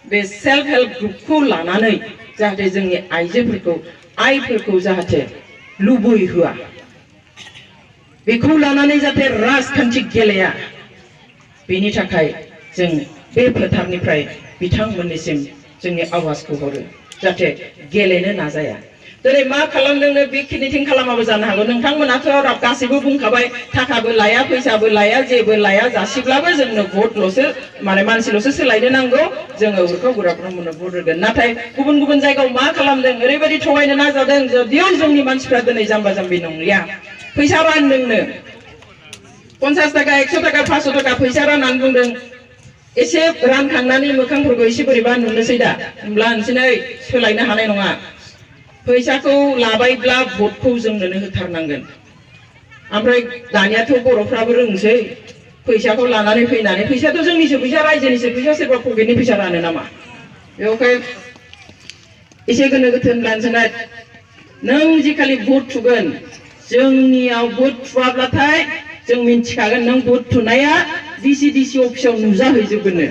बे सेल्फ हेल्प ग्रुपखौ लानानै जाहाथे जोंनि आइजोफोरखौ जाहाथे लुबै होआ बेखौ लानानै जाहाथे राजखान्थि गेलेया बेनि थाखाय जों बे फोथारनिफ्राय बिथांमोननिसिम जोंनि आवाजखौ हरो जाहाथे गेलेनो नाजाया दिनै मा खालामदोंनो बेखिनिथिं खालामाबो जानो हागौ नोंथांमोनाथ' गासैबो बुंखाबाय थाखाबो लाया फैसाबो लाया जेबो लाया जासिब्लाबो जोंनो भटल'सो माने मानसिल'सो सोलायनो नांगौ जोङो उरखाव गोरा ब्रह्मनो भट होगोन नाथाय गुबुन जायगायाव मा खालामदों ओरैबायदि थगायनो नाजादों जदिउ जोंनि मानसिफ्रा दिनै जाम्बा जाम्बि नंलिया फैसा रानदोंनो 50 थाखा 100 थाखा 500 थाखा फैसा राननानै बुंदों एसे रानखांनानै मोखांफोरखौ एसे बोरैबा नुनोसै दा होमब्ला नोंसोरनो सोलायनो हानाय नङा फैसाखौ लाबायब्ला भटखौ जोंनोनो होथारनांगोन ओमफ्राय दानियाथ' बर'फ्राबो रोंसै फैसाखौ लानानै फैनानै फैसाथ' जोंनिसो फैसा रायजोनिसो फैसा सोरबा पकेटनि फैसा रानो नामा बेवहाय एसे गोनो गोथो होनब्लानोसै नों जिखालि भट थुगोन जोंनियाव भट थुआब्लाथाय जों मिन्थिखागोन नों भट थुनाया डिसि अफिसाव नुजाहैजोबगोननो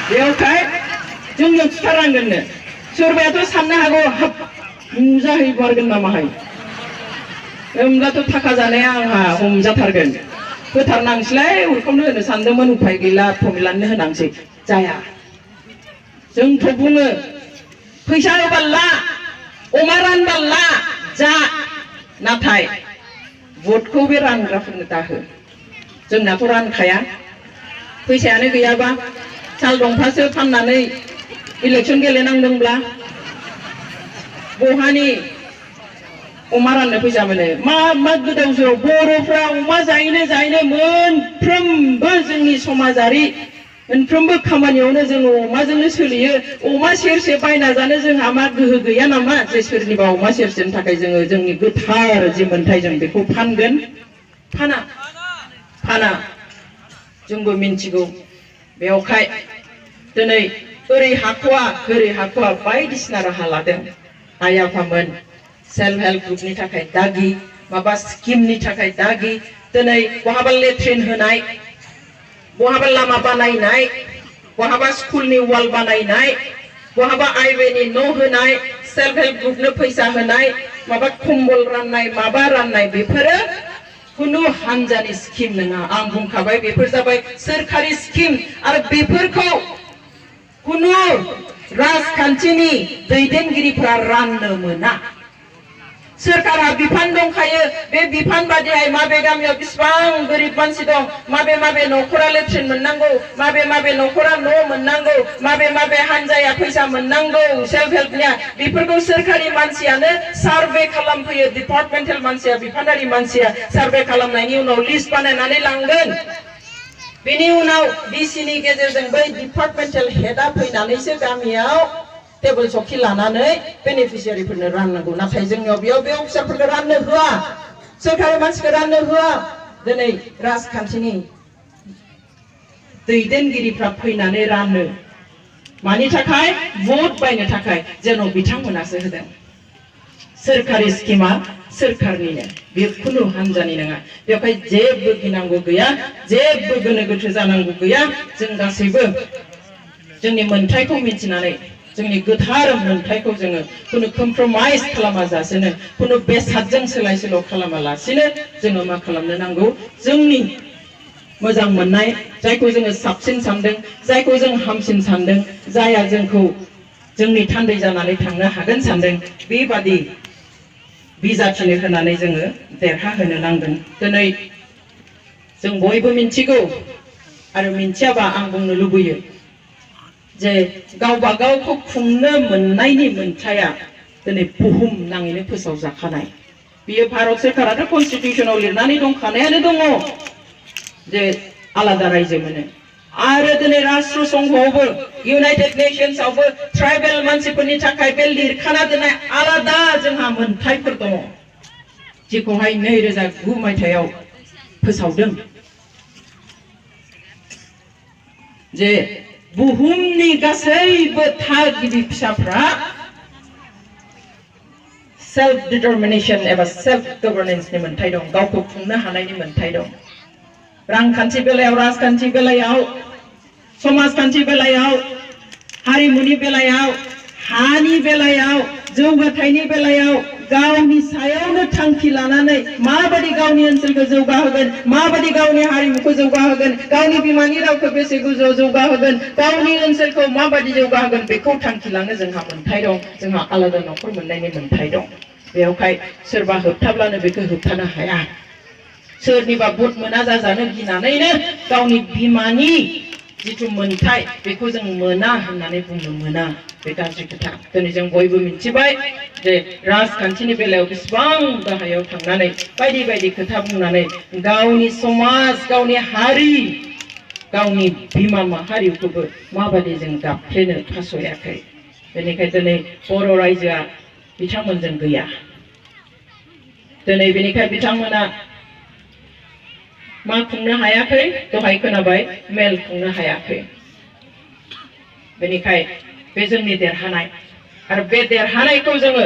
बेवहाय जोंनियाव थुथारनांगोननो सोरबायाथ' साननो हागौ हाब नुजाहैमारगोन नामाहाय होमब्लाथ' थाखा जानाया आंहा हमजाथारगोन होथारनांसैलाय उरखावनो होनो सानदोंमोन उफाय गैला प्रमिलाननो होनांसै जाया जोंथ' बुङो फैसा होबाल्ला अमा रानबाल्ला जा नाथाय भटखौ बे रानग्राफोरनो दाहो जोंनाथ' रानखाया फैसायानो गैयाबा साल दंफांसो फाननानै इलेक्सन गेलेनांदोंब्ला बहानि अमा राननो फैसा मोनो मा गोदाव सोराव बर'फ्रा अमा जायैनो मोनफ्रोमबो जोंनि समाजारि मोनफ्रोमबो खामानियावनो जोङो अमाजोंनो सोलियो अमा सेरसे बायना जानो जोंहा मा गोहो गैया नामा जे सोरनिबा अमा सेरसेनि थाखाय जोङो जोंनि गोथार जि मोनथाय जों बेखौ फानगोन फाना जोंबो मिन्थिगौ बेवहाय दिनै ओरै हाख'वा बायदिसिना राहा लादों आइ आफामोन सेल्फ हेल्प ग्रुपनि थाखाय दागि माबा स्किमनि थाखाय दागि दिनै बहाबा लेट्रिन होनाय बहाबा लामा बानायनाय बहाबा स्कुलनि वाल बानायनाय बहाबा आइवेनि न' होनाय सेल्फ हेल्प ग्रुपनो फैसा होनाय माबा कम्बल राननाय माबा राननाय बेफोरो कुनु हानजानि स्किम नङा आं बुंखाबाय बेफोर जाबाय सोरखारि स्किम आरो बेफोरखौ कुनु राजखान्थिनि दैदेनगिरिफोरा राननो मोना सोरखारा बिफान दंखायो बे बिफान बादियै माबे गामियाव बेसेबां गोरिब मानसि दं माबे न'खरा लेट्रिन मोननांगौ माबे न'खरा न' मोननांगौ माबे हानजाया फैसा मोननांगौ सेल्फ हेल्पनिया बेफोरखौ सोरखारि मानसियानो सार्भे खालामफैयो डिपार्टमेन्टेल मानसिया बिफानारि मानसिया सार्भे खालामनायनि उनाव लिस्ट बानायनानै लांगोन बेनि उनाव डिसिनि गेजेरजों बै डिपार्टमेन्टेल हेडआ फैनानैसो गामियाव टेबल सकि लानानै बेनिफिसियारिफोरनो राननांगौ नाथाय जोंनियाव बेयाव बे अफिसारफोरखौ राननो होआ सोरखारि मानसिखौ राननो होआ दिनै राजखान्थिनि दैदेनगिरिफ्रा फैनानै रानो मानि थाखाय भट बायनो थाखाय जेन' बिथांमोनासो होदों सोरखारि स्किमा सोरखारनिनो बे खुनु हानजानि नङा बेवहाय जेबो गिनांगौ गैया जेबो गोनो गोथो जानांगौ गैया जों गासैबो जोंनि मोन्थायखौ मिथिनानै जोंनि गोथार मोन्थायखौ जोङो कुनु कमप्रमाइज खालामाजासेनो कुनु बेसादजों सोलाय सोल' खालामालासिनो जोङो मा खालामनो नांगौ जोंनि मोजां मोननाय जायखौ जोङो साबसिन सानदों जायखौ जों हामसिन सानदों जाया जोंखौ जोंनि थान्दै जानानै थांनो हागोन सानदों बेबादि बिजाथिनो होनानै जोङो देरहाहोनो नांगोन दिनै जों बयबो मिन्थिगौ आरो मिन्थियाबा आं बुंनो लुबैयो जे गावबा गावखौ खुंनो मोननायनि मोन्थाया दिनै बुहुम नाङैनो फोसावजाखानाय बियो भारत सोरखाराथ' कनस्टिटिउसनाव लिरनानै दंखानायानो दङ जे आलादा रायजो मोनो आरो दिनै राष्ट्र संघआवबो इउनाइटेड नेशन्सआवबो ट्राइबेल मानसिफोरनि थाखाय बे लिरखाना दोननाय आलादा जोंहा मोन्थायफोर दङ जेखौहाय 2009 मायथाइयाव फोसावदों जे बुहुमनि गासैबो थागिबि फिसाफ्रा सेल्फ डिटरमिनेशन एबा सेल्फ गभर्नेंसनि मोन्थाय दं गावखौ खुंनो हानायनि मोन्थाय दं रांखान्थि बेलायाव राजखान्थि बेलायाव समाजखान्थि बेलायाव हारिमुनि बेलायाव हानि बेलायाव जौगाथायनि बेलायाव गावनि सायावनो थांखि लानानै माबादि गावनि ओनसोलखौ जौगाहोगोन माबादि गावनि हारिमुखौ जौगाहोगोन गावनि बिमानि रावखौ बेसे गोजौआव जौगाहोगोन गावनि ओनसोलखौ माबादि जौगाहोगोन बेखौ थांखि लानो जोंहा मोन्थाय दं जोंहा आलादा न'खर मोननायनि मोन्थाय दं बेवहाय सोरबा होबथाब्लानो बेखौ होबथानो हाया सोरनिबा भट मोना जाजानो गिनानैनो गावनि बिमानि जिथु मोन्थाय बेखौ जों मोना होननानै बुंनो मोना बे गाज्रि खोथा दिनै जों बयबो मिथिबाय जे राजखान्थिनि बेलायाव बेसेबां गाहायाव थांनानै बायदि बायदि खोथा बुंनानै गावनि समाज गावनि हारि गावनि बिमा माहारिखौबो माबादि जों गाबफ्लेनो फासयाखै बेनिखायनो दिनै बर' रायजोआ बिथांमोनजों गैया दिनै बेनिखाय बिथांमोना मा खुंनो हायाखै दहाय खोनाबाय मेल खुंनो हायाखै बेनिखाय बे जोंनि देरहानाय आरो बे देरहानायखौ जोङो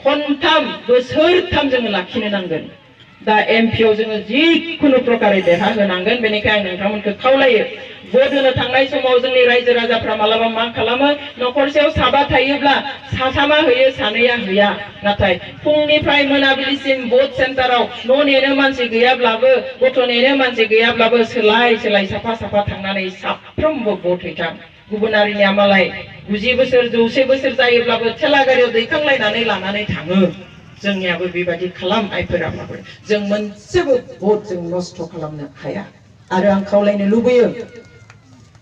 खनथाम बोसोरथाम जोङो लाखिनो नांगोन दा एमपिआव जोङो जिखुनु प्रकारै देरहाहोनांगोन बेनिखाय आं नोंथांमोनखौ खावलायो भट होनो थांनाय समाव जोंनि रायजो राजाफ्रा मालाबा मा खालामो नखरसेयाव साबा थायोब्ला साथामा होयो सानैया होया नाथाय फुंनिफ्राय मोनाबिलिसिम भट सेन्टाराव न' नेनो मानसि गैयाब्लाबो गथ' नेनो मानसि गैयाब्लाबो सोलाय सोलाय साफा साफा थांनानै साफ्रोमबो भट हैथां गुबुन हारिनिया मालाय 90 बोसोर 100 बोसोर जायोब्लाबो थेला गारियाव दैखांलायनानै लानानै थाङो जोंनियाबो बेबायदि खालाम आइफोर आफाफोर जों मोनसेबो भट जों नष्ट खालामनो हाया आरो आं खावलायनो लुबैयो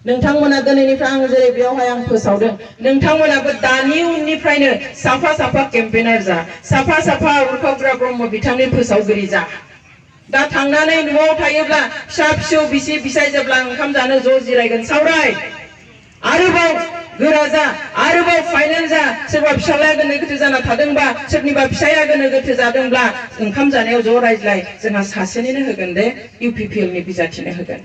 नोंथांमोना दिनैनिफ्राय आं जेरै बेयावहाय आं फोसावदों नोंथांमोनाबो दानि उननिफ्रायनो साफा साफा केम्पेनार जा साफा साफा उरखावग्रा ब्रह्म बिथांनि फोसावगिरि जा दा थांनानै न'आव थायोब्ला फिसा फिसौ बिसि बिसाय जेब्ला ओंखाम जानो ज' जिरायगोन सावराय आरोबाव गोरा जा आरोबाव फाइनाल जा सोरबा फिसालाया गोनो गोथो जाना थादोंबा सोरनिबा फिसाया गोनो गोथो जादोंब्ला ओंखाम जानायाव ज' रायज्लाय जोंहा सासेनिनो होगोन दे UPPL नि बिजाथिनो होगोन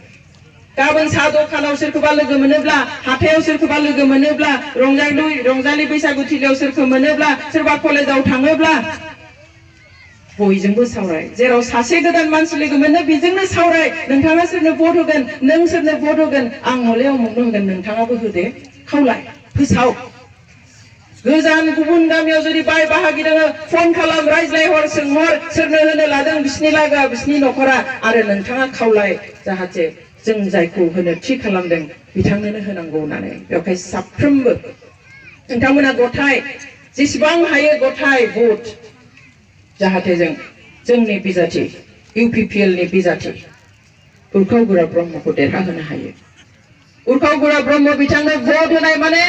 गाबोन साहा दखानाव सोरखौबा लोगो मोनोब्ला हाथायाव सोरखौबा लोगो मोनोब्ला रंजालि बैसागु थिलियाव सोरखौ मोनोब्ला सोरबा कलेजाव थाङोब्ला बयजोंबो सावराय जेराव सासे गोदान मानसि लोगो मोनो बेजोंनो सावराय नोंथाङा सोरनो भट होगोन नों सोरनो भट होगोन आं हले अमुकनो होगोन नोंथाङाबो होदे खावलाय फोसाव गोजान गुबुन गामियाव जुदि बाय बाहागि दङ फन खालाम रायज्लाय हर सोंहर सोरनो होनो लादों बिसिनि लागोआ बिसिनि नखरा आरो नोंथाङा खावलाय जाहाथे जों जायखौ होनो थि खालामदों बिथांनोनो होनांगौ होननानै बेवहाय साफ्रोमबो नोंथांमोना गथाय जेसेबां हायो गथाय भट जाहाथे जोंनि बिजाथि UPPL नि बिजाथि उरखावगोरा ब्रह्मखौ देरहाहोनो हायो उरखावगोरा ब्रह्म बिथांनो भट होनाय माने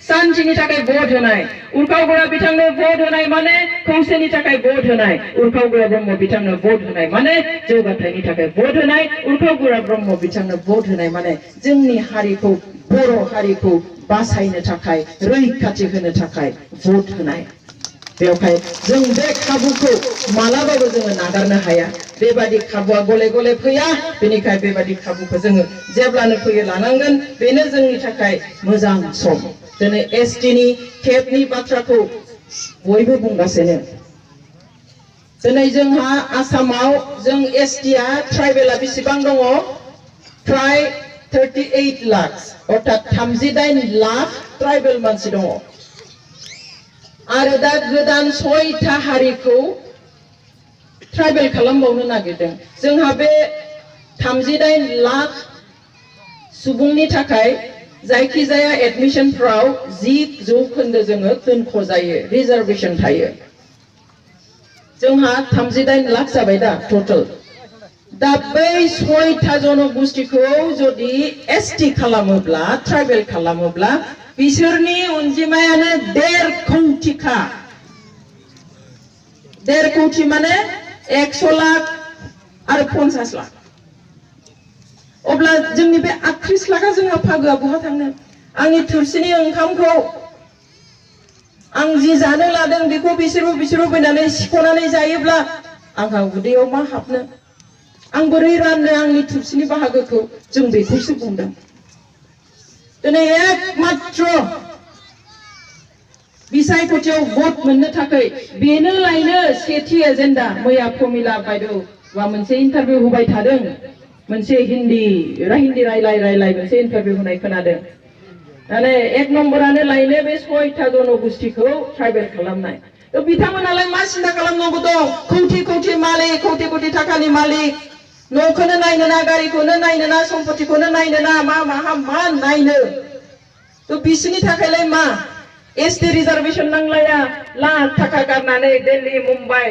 शान्तिनि थाखाय भट होनाय उरखावगोरा बिथांनो भट होनाय माने खौसेनि थाखाय भट होनाय उरखावगोरा ब्रह्म बिथांनो भट होनाय माने जौगाथायनि थाखाय भट होनाय उरखावगोरा ब्रह्म बिथांनो भट होनाय माने जोंनि हारिखौ बर' हारिखौ बासायनो थाखाय रैखाथि होनो थाखाय भट होनाय बेवहाय जों बे खाबुखौ मालाबाबो जोङो नागारनो हाया बेबादि खाबुआ गले गले फैया बेनिखाय बेबादि खाबुखौ जोङो जेब्लानो फैयो लानांगोन बेनो जोंनि थाखाय मोजां सम दिनै ST नि टेटनि बाथ्राखौ बयबो बुंगासिनो दिनै जोंहा आसामाव जों ST आ ट्राइबेला बेसेबां दङ फ्राय 38 लाख अर्थात 38 लाख ट्राइबेल मानसि दङ आरो दा गोदान 6था हारिखौ ट्राइबेल खालामबावनो नागिरदों जोंहा बे 38 लाख सुबुंनि थाखाय जायखिजाया एडमिशनफ्राव 10% जोङो दोनख' जायो रिजार्वेशन थायो जोंहा 38 लाख जाबाय दा टोटल दा बै 6था जनगोष्ठीखौ जुदि ST खालामोब्ला ट्राइबेल खालामोब्ला बिसोरनि अनजिमायानो 1.5 कौटिखा 1.5 कौटि माने 100 लाख आरो 50 लाख अब्ला जोंनि बे 38 लाखा जोंहा फागोआ बहा थांनो आंनि थोरसिनि ओंखामखौ आं जि जानो लादों बेखौ बिसोरबो फैनानै सिख'नानै जायोब्ला आंहा उदैयाव मा हाबनो आं बोरै राननो आंनि थोरसिनि बाहागोखौ जों बेखौसो बुंदों दिनै एकमात्र बिसायख'थियाव भट मोननो थाखाय बेनो लायनो सेथि एजेन्डा मैया प्रमिला बायद'आ मोनसे इन्टारभिउ होबाय थादों मोनसे हिन्दी रायलाय मोनसे इन्टारभिउ होनाय खोनादों माने 1 नम्बरानो लायनो बे 6था जनगोष्ठीखौ ट्राइबेल खालामनाय बिथांमोनालाय मा सिन्था खालामनांगौ दं कौटि मालिक कौटि थाखानि मालिक न'खौनो नायनो ना गारिखौनो नायनो ना सम्पतिखौनो नायनो ना मा नायनो बिसिनि थाखायलाय मा ST रिजार्वेशन नांलाया लाख थाखा गारनानै दिल्ली मुम्बाइ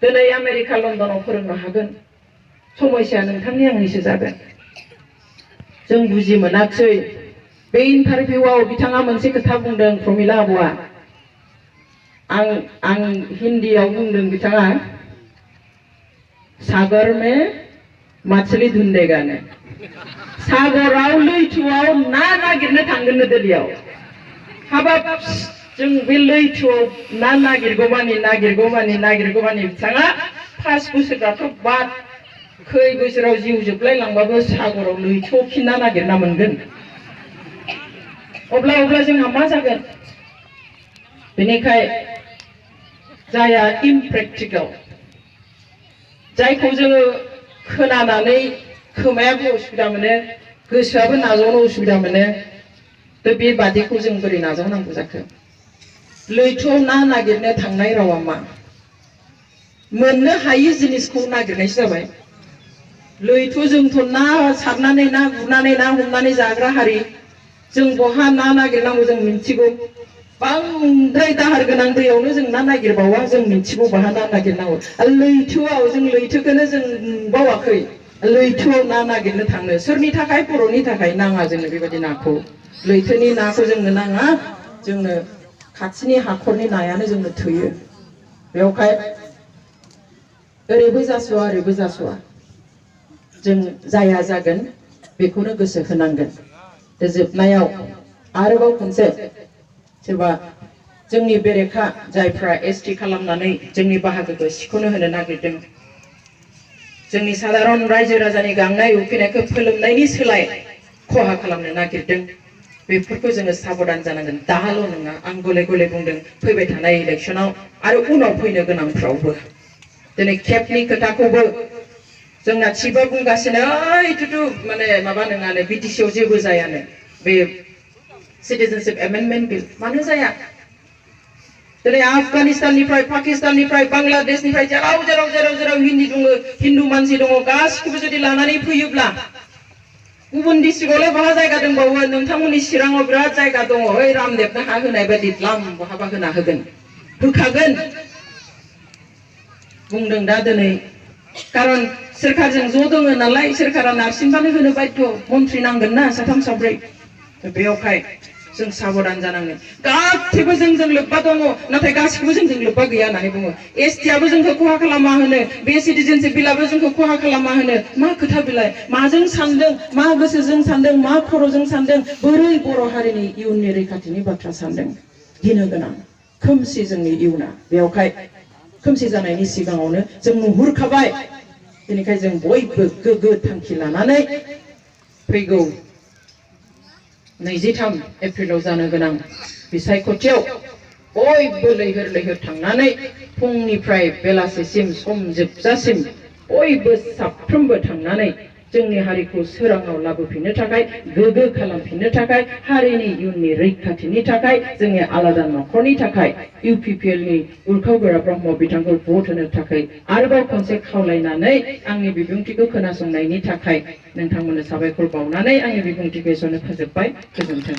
दिनै आमेरिका लण्डनाव फोरोंनो हागोन समस्या नोंथांनि आंनिसो जागोन जों बुजि मोनाखै बे इन्टारभिउआव बिथाङा मोनसे खोथा बुंदों प्रमिला आब'आ आं हिन्दीआव बुंदों बिथाङा सागर में मछली धुंदेगा ने सागराव लैथोआव ना नागिरनो थांगोन दिल्लीयाव हाबाब जों बे लैथोआव ना नागिरगौमानि बिथाङा 5 बोसोराथ' बाद खै बोसोराव जिउ जोबलाय लांबाबो सागराव लैथोआव खि ना नागिरना मोनगोन अब्ला जोंहा मा जागोन बेनिखाय जाया इमप्रेक्टिकल जायखौ जोङो खोनानानै खोमायाबो उसुबिदा मोनो गोसोआबो नाजावनो उसुबिदा मोनो बेबादिखौ जों बोरै नाजावनांगौ जाखो लैथोआव ना नागिरनो थांनाय रावा मा मोननो हायि जिनिसखौ नागिरनायसो जाबाय लैथो जोंथ' ना सारनानै ना गुरनानै ना हमनानै जाग्रा हारि जों बहा ना नागिरनांगौ जों मिन्थिगौ बांद्राय दाहार गोनां दैयावनो जों ना नागिरबावा जों मिन्थिगौ बहा ना नागिरनांगौ लैथोआव जों लैथोखौनो जों बावाखै लैथोआव ना नागिरनो थांनो सोरनि थाखाय बर'नि थाखाय नाङा जोंनो बेबायदि नाखौ लैथोनि नाखौ जोंनो नाङा जोंनो खाथिनि हाखरनि नायानो जोंनो थोयो बेवहाय ओरैबो जास'आ जों जाया जागोन बेखौनो गोसो होनांगोन जोबनायाव आरोबाव खनसे सोरबा जोंनि बेरेखा जायफ्रा एसटि खालामनानै जोंनि बाहागोखौ सिख'नो होनो नागिरदों जोंनि साधारन रायजो राजानि गांनाय उखैनायखौ फोलोमनायनि सोलाय खहा खालामनो नागिरदों बेफोरखौ जोङो साबधान जानांगोन दाल' नङा आं गले गले बुंदों फैबाय थानाय इलेक्शनाव आरो उनाव फैनो गोनांफ्रावबो दिनै खेबनि खोथाखौबो जोंना थिबा बुंगासिनो ओइथुथु माने माबा नङानो बिटिसिआव जेबो जायानो बे सिटिजेनशिप एमेन्डमेन्ट बिल मानो जाया दिनै आफगानिस्ताननिफ्राय पाकिस्ताननिफ्राय बांलादेशनिफ्राय जेराव हिन्दु मानसि दङ गासिखौबो जुदि लानानै फैयोब्ला गुबुन डिस्ट्रिक्टआवलाय बहा जायगा दंबावो नोंथांमोननि चिराङाव बिराद जायगा दङ ओइ रामदेबनो हा होनाय बायदि द्लाम बहाबा होना होखागोन बुंदों दा दिनै कारन सोरखारजों ज' दङ नालाय सोरखारा नारसिनबानो होनो बाध्य मन्थ्रि नांगोन ना 3 4 बेयावहाय जों साबधान जानांगोन गासिबो जोंजों लोब्बा दङ नाथाय गासिबो जोंजों लोब्बा गैया होननानै बुङो एसटिआबो जोंखौ खहा खालामा होनो बे सिटिजेनशिप बिलाबो जोंखौ खहा खालामा होनो मा खोथा बिलाय माजों सानदों मा गोसोजों सानदों मा खर'जों सानदों बोरै बर' हारिनि इयुननि रैखाथिनि बाथ्रा सानदों गिनो गोनां खोमसि जोंनि इयुना बेवहाय खोमसि जानायनि सिगाङावनो जों नुहुरखाबाय बेनिखायनो जों बयबो गोग्गो थांखि लानानै फैगौ 23 एप्रिलाव जानो गोनां बिसायख'थियाव बयबो लैहोर थांनानै फुंनिफ्राय बेलासिसिम सम जोबजासिम बयबो साफ्रोमबो थांनानै जोंनि हारिखौ सोराङाव लाबोफिननो थाखाय गोग्गो खालामफिननो थाखाय हारिनि इयुननि रैखाथिनि थाखाय जोंनि आलादा नखरनि थाखाय इउपिपिएलनि उरखाव ब्रह्म बिथांखौ भट होनो थाखाय आरोबाव खनसे खावलायनानै आंनि बिबुंथिखौ खोनासंनायनि थाखाय नोंथांमोननो साबायखर बावनानै आंनि बिबुंथिखौ एसेयावनो फोजोबबाय गोजोन्थों